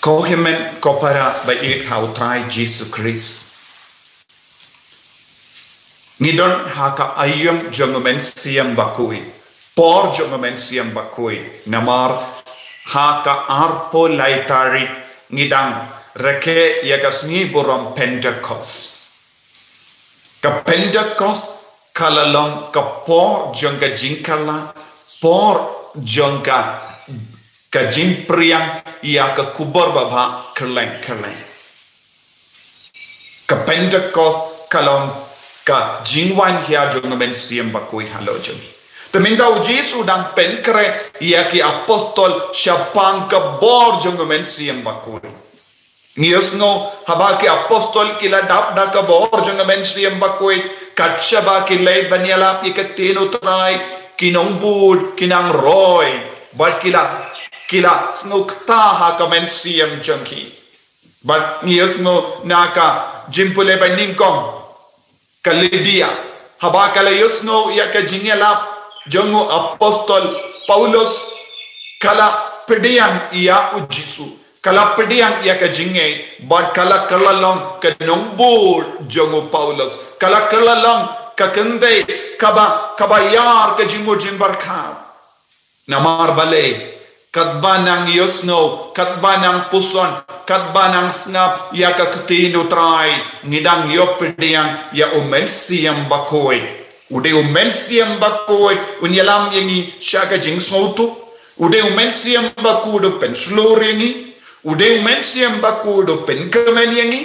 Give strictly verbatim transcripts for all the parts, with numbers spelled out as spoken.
Ko hynmen ko para ba ïeit ha u Trai Jisu Khrist. Ngi don ha ka aïom jong u Mynsiem Bakhuid. Por jong u Mynsiem Bakhuid. Namar ha ka arphew lai tarik ngi dang rakhe ïa ka sngi burom Pentekost. Ka Pentekost ka la long ka por jong ka jingkylla, por jong ka ka jingpdiang ïa ka khubor babha kylleng kylleng. Ka Pentekost ka long ka jingwan hia jong u Mynsiem Bakhuid halor jong ngi. Te mynta u Jisu dang pynkhreh ïa ki apostol shaphang ka bor jong u Mynsiem Bakhuid. Ngi ïohsngew haba ki apostol ki la dap da ka bor jong u Mynsiem Bakhuid, kat shaba ki leit ban ïalap ïa ka ktien u Trai, ki nongbud ki nang roi, bad ki la ki la sngewkta ha ka mynsiem jong ki. Bad ngi ïohsngew na ka jingpule ba nyngkong, ka Lidia, haba ka la ïohsngew ïa ka jingïalap jong u apostol Paulus, ka la pdiang ïa u Jisu, ka la pdiang ïa ka jingngeit, bad ka la kylla long ka nongbud jong u Paulus, ka la kylla long ka kynthei kaba kaba ïar ka jingmut jingpyrkhat. Namar balei, katba nang ïohsngew, katba nang puson, katba nang sngap ïa ka ktien u Trai, ngi dang ïoh pdiang ïa u Mynsiem Bakhuid. U dei u Mynsiem Bakhuid un ïalam ïa ngi sha ka jingsngewthuh. U dei u Mynsiem Bakhuid u pynshlur ïa ngi. U dei u Mynsiem Bakhuid u pynkmen ïa ngi.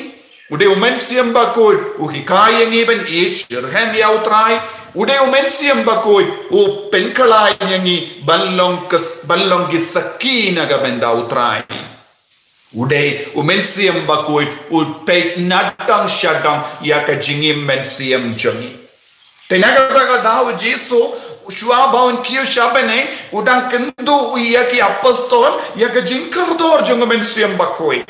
U dei u Mynsiem Bakhuid u hikai ïa ngi ban ïeit shitrhem ïa u Trai. U dei u Mynsiem Bakhuid u pynkhlaiñ ïa ngi ban long ki sakhi na ka bynta u Trai. U dei u Mynsiem Bakhuid u peit na dang sha dang ïa ka jingim mynsiem jong ngi. Te na kata ka daw u Jisu, shuwa ba un kiew sha bneng, u dang kynduh ïa ki apostol ïa ka jingkordor jong u Mynsiem Bakhuid.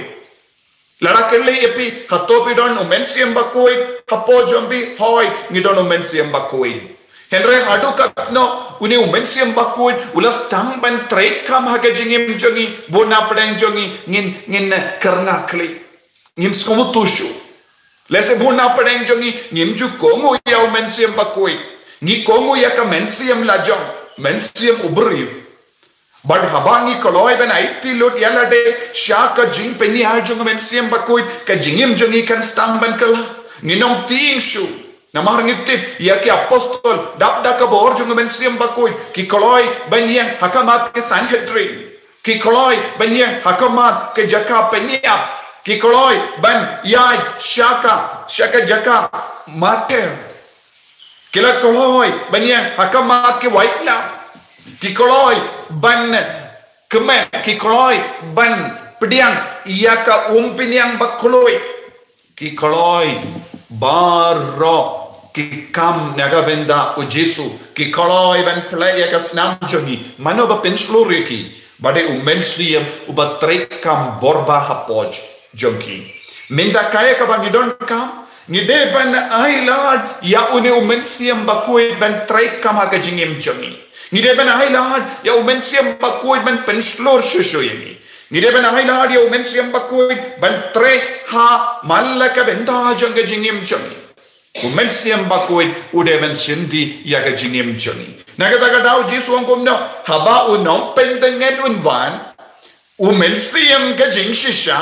Lada kylli ïa phi, hato phi don u Mynsiem Bakhuid hapoh jong phi? Hooid, ngi don u Mynsiem Bakhuid. Hynrei haduh katno une u Mynsiem Bakhuid u la sdang ban treikam ha ka jingim jong ngi, bun na pdeng jong ngi, ngin ngin kyrngah khlieh, ngim sngewthuh shuh. Lehse bun na pdeng jong ngi ngim ju kohnguh ïa u Mynsiem Bakhuid. Ngi kohnguh ïa ka mynsiem lajong, mynsiem u briew. Bad haba ngi kloi ban aiti lut ïa lade sha ka jingpynïar jong u Mynsiem Bakhuid, ka jingim jong ngi kan sdang ban kylla. Ngin ym tieng shuh. Namar ngi tip ïa ki apostol, dap da ka bor jong u Mynsiem Bakhuid, ki kloi ban ïeng ha khmat ki Sanhedrin. Ki kloi ban ïeng ha khmat ka jaka pynïap. Ki kloi ban ïaid sha ka, sha ka jaka martyr. Ki la kloi ban ïeng ha khmat ki waitlam. Ki kloi ban kmen, ki kloi ban pdiang ïa ka umphniang bakhloi. Ki kloi baroh ki kam na ka bynta u Jisu. Ki kloi ban pynlait ïa ka snam jong ngi. Mano ba pynshlur ïa ki? Ba dei u Mynsiem uba treikam bor ba hapoh jong ki. Mynta kaei kaba ngi donkam, ngi dei ban ailad ïa une u Mynsiem Bakhuid ban treikam ha ka jingim jong ngi. Ngi dei ban ailad ïa u Mynsiem Bakhuid ban pynshlur shuh shuh ïa ngi. Ngi dei ban ailad ïa u Mynsiem Bakhuid ban trei ha man la ka bynta jong ka jingim jong ngi. U Mynsiem Bakhuid u dei ban shim dih ïa ka jingim jong ngi. Na kata ka daw u Jisu u ong kumno? Haba u Nongpyntngen un wan, u Mynsiem ka jingshisha,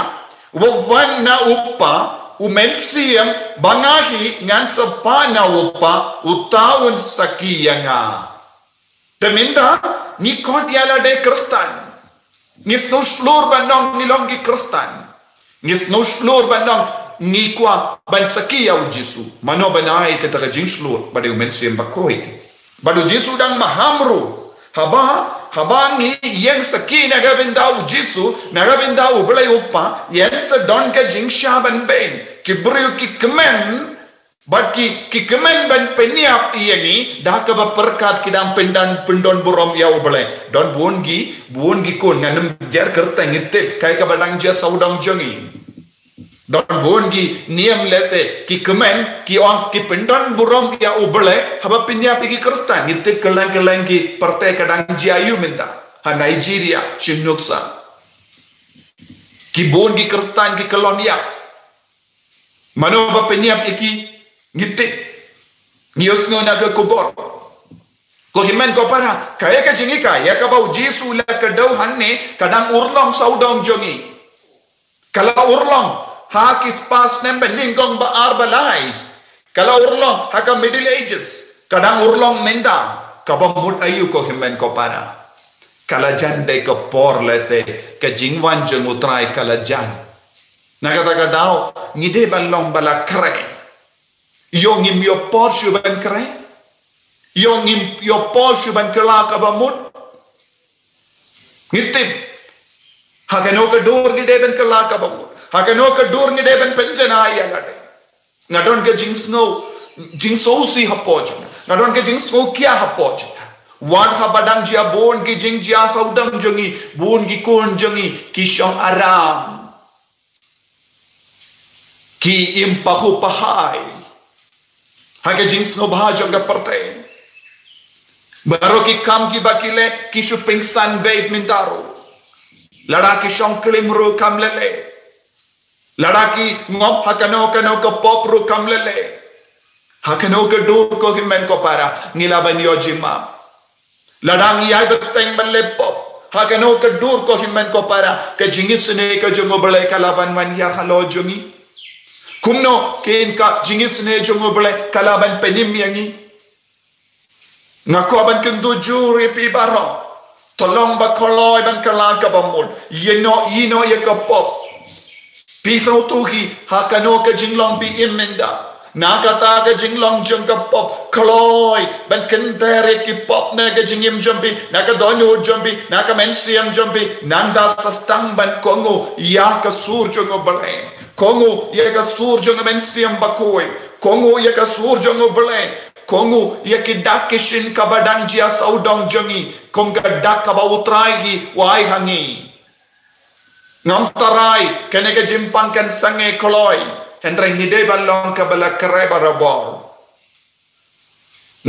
uba wan na u Kpa, u Mynsiem ba nga hi ngan sa phah na u Kpa, uta un sakhi ïa nga. Te mynta ngi khot ïa lade Khristan. Ngi sngewshlur ban ong ngi long ki Khristan. Ngi sngewshlur ban ong ngi kwah ban sakhi ïa u Jisu. Mano ban ai kata ka jingshlur? Ba dei u Mynsiem Bakhuid. Bad u Jisu dang maham ruh. Haba, haba ngi ïeng sakhi na ka bynta u Jisu, na ka bynta u Blei u Kpa, ïeng sa don ka jingshah ban beiñ. Ki briew ki kmen, bad ki, ki kmen ban pynïap ïa ngi, da kaba pyrkhat ki dang pyndon, pyndon burom ïa u Blei. Don bun ki, bun ki khun, ngan ym jer kyrteng, ngi tip kaei kaba dang jia sawdong jong ngi. Don bun ki niam lehse, ki kmen, ki ong, ki pyndon burom ïa u Blei, haba pynïap ïa ki Khristan, ngi tip kylleng kylleng ki pyrthei ka dang jia aïu mynta. Ha Nigeria, shnong sa. Ki bun ki Khristan ki kyllon ïap. Mano ba pynïap ïa ki, ngi tip. Ngi ïohsngew na ka khubor. Ko hynmen ko para, kaei ka jinghikai ïa kaba u Jisu u la kdew hangne, ka dang urlong sawdong jong ngi. Ka la urlong ha ki spah snem ba nyngkong, ba ar, ba lai. Ka la urlong ha ka Middle Ages. Ka dang urlong mynta. Kaba mut aïu ko hynmen ko para? Ka la jan dei ka por lehse ka jingwan jong u Trai ka la jan. Na kata ka daw, ngi dei ban long ba la khreh. Ïoh ngim ïoh por shuh ban khreh. Ïoh ngim ïoh por shuh ban kylla kaba mut. Ngi tip. Ha kano ka dur ngi dei ban kylla kaba mut. Ha kano ka dur ngi dei ban pynjanai ïa lade. Nga don ka jingsngew, jingsngewsih hapoh jong nga. Nga don ka jingsngewkhia hapoh jong nga. Wat haba dang jia bun ki jingjia sawdong jong ngi, bun ki khun jong ngi ki shong aram. Ki im pahuh pahai ha ka jingsngewbha jong ka pyrthei. Baroh ki kam kiba ki leh ki shu pynsan beit mynta ruh. Lada ki shong klim ruh kam leh leh. Lada ki ngop ha kano kano ka pop ruh kam leh leh. Ha kano ka dur ko hynmen ko para ngi lah ban ïoh jingmap? Lada ngi ïai bteng ban leh pop ha kano ka dur ko hynmen ko para, ka jingisynei ka jong U Blei ka lah ban wan hiar halor jong ngi. Kumno kein ka jingisynei jong U Blei ka lah ban pynim ïa ngi? Nga kwah ban kyntu jur ïa phi baroh. To long ba kloi ban kylla kaba mut. Ïehnoh, ïehnoh ïa ka pop. Phi sngewthuh hi ha kano ka jinglong phi im mynta. Na kata ka jinglong jong ka pop, kloi ban kynter ïa ki pop na ka jingim jong phi, na ka dohnud jong phi, na ka mynsiem jong phi. Nangta sa sdang ban kohnguh ïa ka sur jong U Blei. Kohnguh ïa ka sur jong U Mynsiem Bakhuid. Kohnguh ïa ka sur jong U Blei. Kohnguh ïa ki dak ki shin kaba dang jia sawdong jong ngi, kum ka dak kaba U Trai hi u ai ha ngi. Ngam tharai kane ka jingpang kan sangeh kloi, hynrei ngi dei ban long kaba la khreh barabor.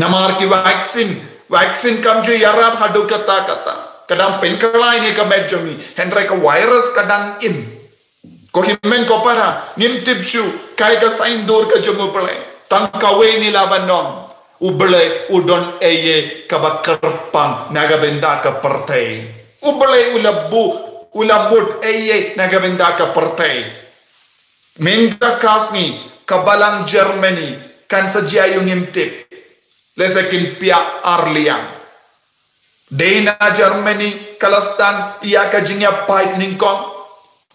Namar ki vaccine, vaccine kam ju ïarap haduh katta katta. Ka dang pynkylla ïa ka met jong ngi, hynrei ka virus ka dang im. Ko hynmen ko para, ngim tip shuh kaei ka saiñdur ka jong U Blei. Tang kawei ngi lah ban ong, U Blei u don ei ei kaba kyrpang na ka bynta ka pyrthei. U Blei u la buh, u la mut ei ei na ka bynta ka pyrthei. Mynta ka sngi ka balang Germany kan sa jia aïu ngim tip. Lehse kin piah ar liang. Dei na Germany ka la sdang ïa ka jingïapait nyngkong.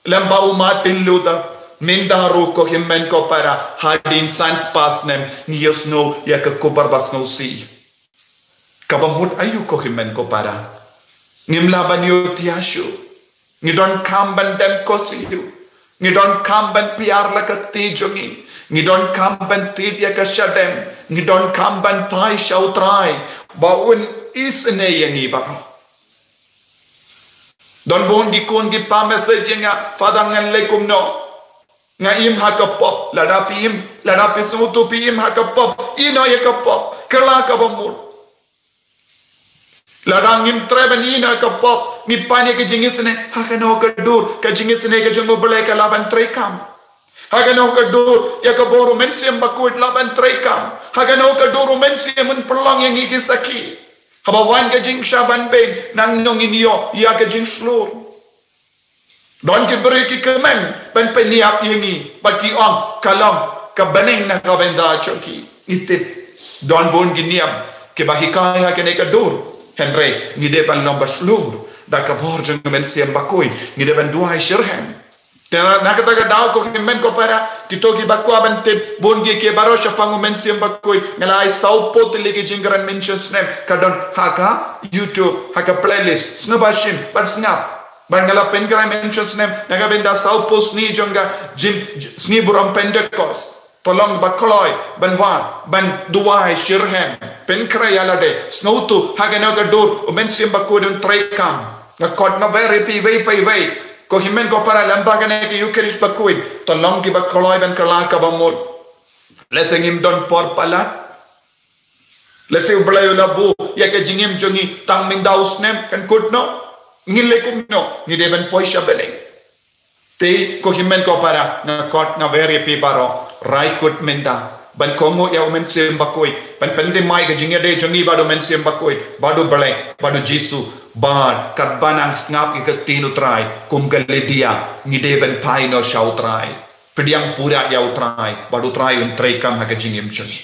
Lem bad u Martin Luther. Mynta ruh ko hynmen ko para, hadien san spah snem ngi ïohsngew ïa ka khubor ba sngewsih. Kaba mut aïu ko hynmen ko para? Ngim lah ban ïohthiah shuh. Ngi donkam ban dem ko siew. Ngi donkam ban piar la ka kti jong ngi. Ngi donkam ban tied ïa ka shadem. Ngi donkam ban phai sha U Trai ba un isynei ïa ngi baroh. Don bun ki khun ki pynmessage ïa nga, Father, ngan leh kumno? Nga im ha ka pop. Lada phi im, lada phi sngewthuh phi im ha ka pop, ïehnoh ïa ka pop, kylla kaba mut. Lada ngim treh ban ïehnoh ïa ka pop, ngi pan ïa ka jingisynei, ha kano ka dur ka jingisynei ka jong U Blei ka lah ban treikam? Ha kano ka dur ïa ka bor U Mynsiem Bakhuid lah ban treikam? Ha kano ka dur U Mynsiem un pynlong ïa ngi ki sakhi? Haba wan ka jingshah ban beiñ, nangno ngin ïoh ïa ka jingshlur? Don ki briew ki kmen ban pynïap ïa ngi, bad ki ong ka long ka bneng na ka bynta jong ki. Ngi tip don bun ki niam kiba hikai ha kane ka dur, hynrei ngi dei ban long ba shlur da ka bor jong U Mynsiem Bakhuid. Ngi dei ban duwai shitrhem. Te na kata ka daw ko hynmen ko para, kito kiba kwah ban tip, bun ki ki baroh shaphang U Mynsiem Bakhuid, nga la ai saw phew tylli ki jingkren mention snem, ka don ha ka YouTube, ha ka playlist. Sngewbha shim bad sngap. Bad nga la pynkren mention snem na ka bynta saw phew sngi jong ka jing, sngi burom Pentecost. To long ba kloi ban wan, ban duwai shitrhem, pynkhreh ïa lade, sngewthuh ha kano ka dur U Mynsiem Bakhuid un treikam. Nga khot, nga wer ïa phi iwei pa iwei. Ko hynmen ko para, lem bad kane ka Eucharist Bakhuid, to long kiba kloi ban kylla kaba mut. Lehse ngim don por palat. Lehse U Blei u la buh ïa ka jingim jong ngi tang mynta u snem, kan kut noh. Ngin leh kumno? Ngi dei ban poi sha bneng. Te ko hynmen ko para, nga khot nga wer ïa phi baroh, rai kut mynta ban kohnguh ïa u Mynsiem Bakhuid, ban pynthymmai ka jingïadei jong ngi bad u Mynsiem Bakhuid, bad u Blei, bad u Jisu, bad katba nang sngap ïa ka ktien u Trai, kum ka Lydia, ngi dei ban phai noh sha u Trai. Pdiang pura ïa u Trai, bad u Trai un treikam ha ka jingim jong ngi.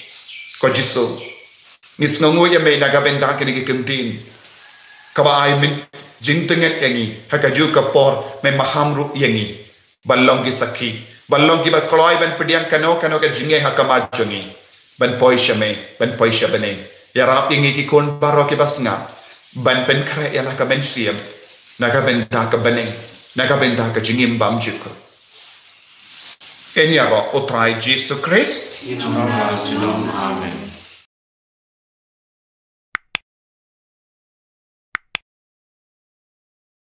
Ko Jisu, ngi sngewnguh ïa me na ka bynta kane ka ktien kaba ai mynjur jingtngen ïa ngi, ha kajuh ka por me maham ruh ïa ngi ban long ki sakhi, ban long kiba kloi ban pdiang kano kano ka jingeh ha khmat jong ngi, ban poi sha me, ban poi sha bneng. Ïarap ïa ngi ki khun baroh kiba sngap ban pynkhreh ïa la ka mynsiem na ka bynta ka bneng, na ka bynta ka jingim bymjukut. Ïaroh u Trai Jisu Khrist. Amen.